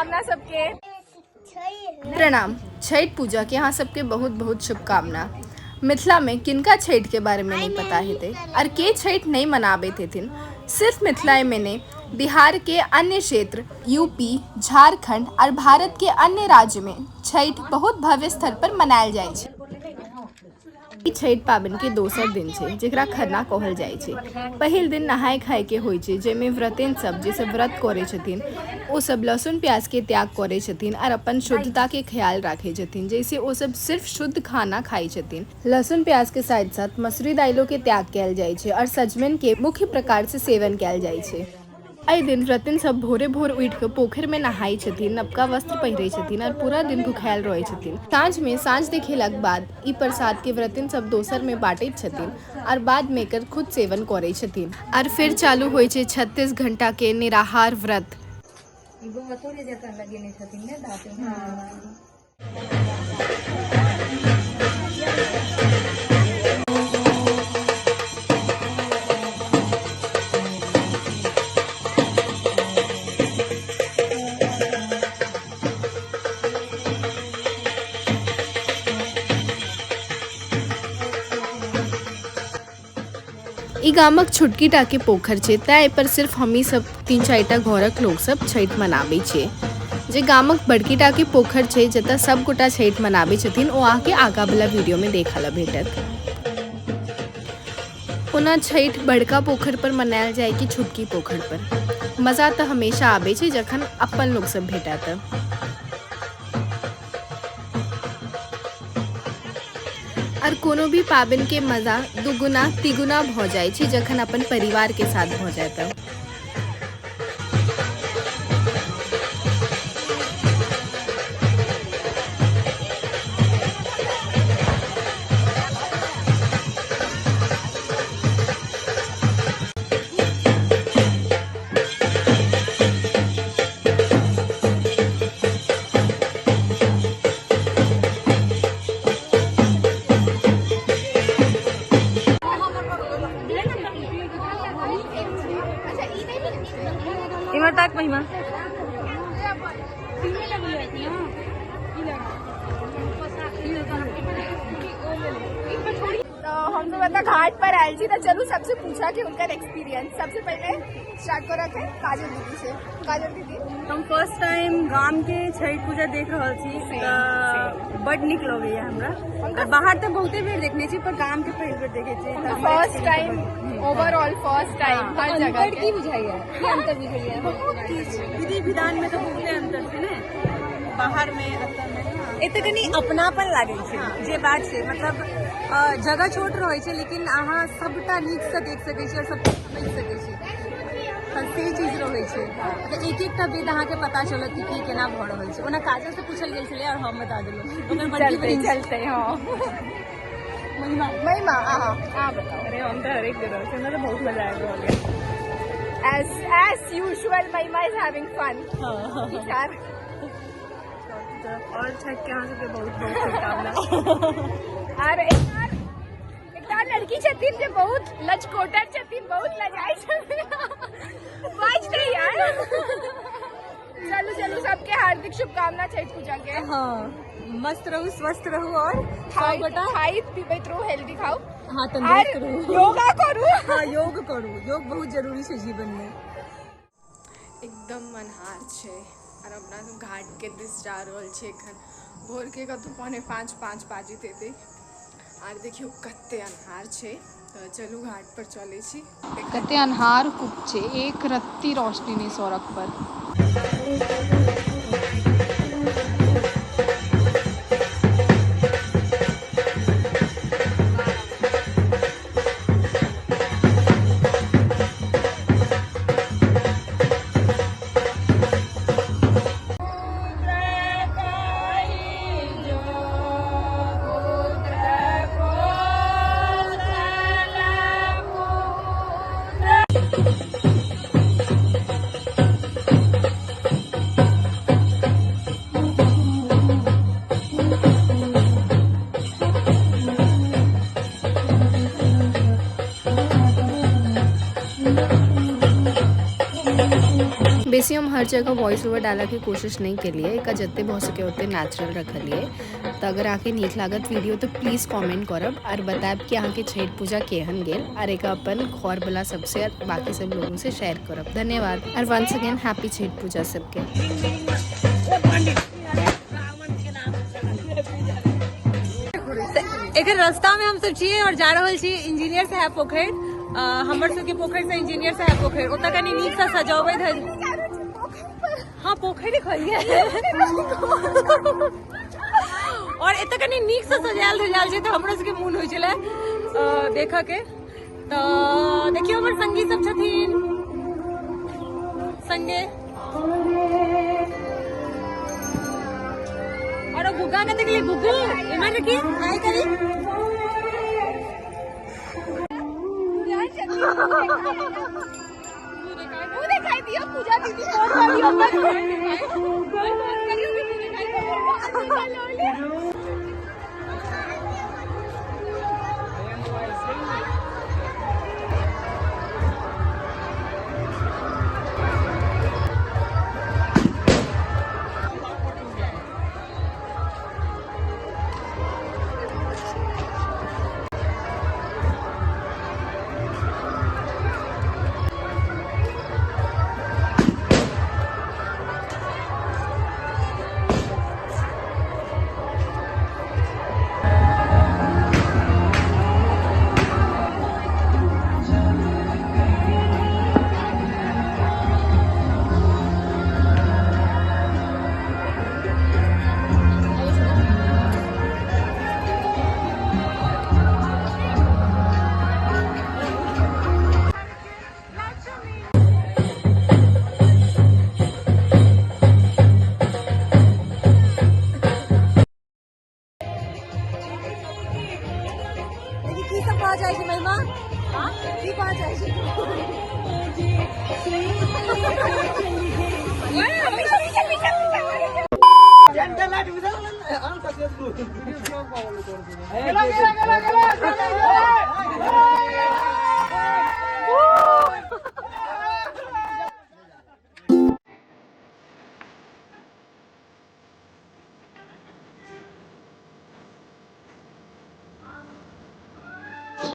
शुभकामना सबके। प्रणाम। छठि पूजा के अहाँ सबके बहुत बहुत शुभकामना। मिथिला में किनका छठि के बारे में नहीं पता हेतै और के छठि नहीं मनाबैत हेथिन। सिर्फ मिथिला में नहीं, बिहार के अन्य क्षेत्र, यूपी, झारखंड और भारत के अन्य राज्य में छठि बहुत भव्य स्तर पर मनायल जाइ छै। ई छठि पाबनि के दोसर दिन छै, जेकरा खरना कहल जाइ छै। पहिल दिन नहाय खाय के होइ छै, जाहिमे व्रतिन सब जे सब व्रत करै छथिन ओ सब लहसुन प्याज के त्याग करै छथिन और अपन शुद्धता के ख्याल राखै छथिन, जैसे ओ सब सिर्फ शुद्ध खाना खाइ छथिन। लहसुन प्याज के साथ साथ मसूरी दाइलो के त्याग कयल जाइ छै और सजमनि के मुख्य प्रकार से सेवन कयल जाइ छै। एहि दिन व्रतिन सब भोरे भोर उठि कऽ पोखरिमे नहाइ छथिन, नवका वस्त्र पहिरै छथिन आओर पूरा दिन भुखायल रहै छथिन। साँझमे साँझ देखेलाक बाद ई प्रसादके व्रतिन सब दोसरमे बाँटैत छथिन आओर बादमे एकर खुद सेवन करै छथिन। आओर फेर चालू होइ छै 36 घंटाके निराहार व्रत। ई गामक छोटकी टा के पोखरि छै, तैं एहि पर सिर्फ हमही सब 3-4 टा घरक लोक सब छठि मनाबै छियै। जे गामक बड़की टा के पोखरि छै जतऽ सब गोटा छठि मनाबै छथिन, ओ अहाँके आगाँ वाला वीडियो में देखऽ ला भेटत। ओना छठि बड़का पोखरि पर मनायल जाय कि छोटकी पोखरि पर, मजा तऽ हमेशा आबै छै जखन अपन लोक सब भेटै तऽ। और कोनो भी पाबनि के मजा दुगुना तिगुना भऽ जाइ छै जखन अपन परिवार के साथ भऽ जाय तऽ। इमर ताक महिमा। तो हम सब एतऽ घाट पर आयल छी, तऽ चलू सबसे पूछा कि हुनकर एक्सपीरियंस। सबसे पहिले स्टार्ट करऽ के काजल दीदी से। काजल दीदी, हम फर्स्ट टाइम गाम के छठि पूजा देख रहल छी तऽ बड नीक लगैया हमरा। बाहर तऽ बहुते बेर देखने छी, पर गाम के पहिल बेर देखे छी। First time, overall first time हर जगह की बुझाइया, की अंतर बुझाइया? बहुत किछु विधि विधान में तऽ बहुते अंतर छै ने, बाहर में एतऽ में। एतऽ कनि अपनापन लागै छै, जे बात छै, मतलब जगह छोट रहै छै लेकिन अहाँ सबटा नीकसँ देख सकै छी और सबटा समझि सकै छी, तऽ से चीज रहै छै। तऽ एक एकटा वेद अहाँके पता चलत कि की केना भऽ रहल छै। ओना काजल से पूछल गेल छलै और हम बता देलहुँ, ओकर बड़की चलते बहिन। चलते। हाँ, महिमा, महिमा, अहाँ बताओ। अरे हम तऽ हरेक जगह छै, हमरा तऽ बहुत मजा आबि रहल यऽ। As usual, Mahima is having fun. यार। और छठ के अहाँ सबके बहुत बहुत शुभकामना। और एकटा लड़की छथिन जे बहुत लचकोटर छथिन, बहुत लजाइ छथिन, बाज नहीं यार। चलू चलू, सबके हार्दिक शुभकामना छठ पूजा के। हाँ, मस्त रहू, स्वस्थ रहू और खाइत गोटा खाइत पीबैत रहू, हेल्दी खाउ। हाँ, और तंदुरुस्त रहू, योगा करू। हाँ, योग करू, योग बहुत जरूरी छै जीवन में। एकदम अन्हार छै और अपना सब घाट के दिस जा रहल छै। एखन भोर के कतौ 4:45 5 बाजैत हेतै आर देखियौ कते अन्हार छै। तऽ चलू घाट पर चलै छी। कते अन्हार कुप छै, एक रत्ती रोशनी नहीं सड़क पर। बेसी हम हर जगह वॉइस ओवर डालऽके कोशिश नहि केलियै, एकरा जते भऽ सकै ओते नेचुरल रखलियै। तऽ अगर अहाँके नीक लागत वीडियो तऽ प्लीज कमेंट करब और बतायब कि अहाँके छठि पूजा केहन गेल और एक अपन घरवला सबसे और बाकी सब लोगों से शेयर करब। धन्यवाद और वंस अगेन हैप्पी छठि पूजा सबके। एखन रास्ता में हम सब छियै और जा रहल छी इंजीनियर साहब पोखरि। हमर सबके पोखरि से इंजीनियर साहब पोखरि ओतऽ कनि नीक से सजबैत है। हाँ, पोखरि कहलियै। और एतऽ कनि नीक से सजायल धजायल छै तऽ हमरो सबके मोन होइ छलै देखऽ के। तऽ देखियौ हमर संगी सब छथिन संगे। और वो गुग्गा कते गेलै? गुग्गू इमहर देखी, हाय करी। मुँह दिखाई दियो पूजा दीदी फोन करियो अपन। फोन करियो कि मुँह दिखाई दियो। की सब कहा जाए महिमा? हाँ? की कहा जाए?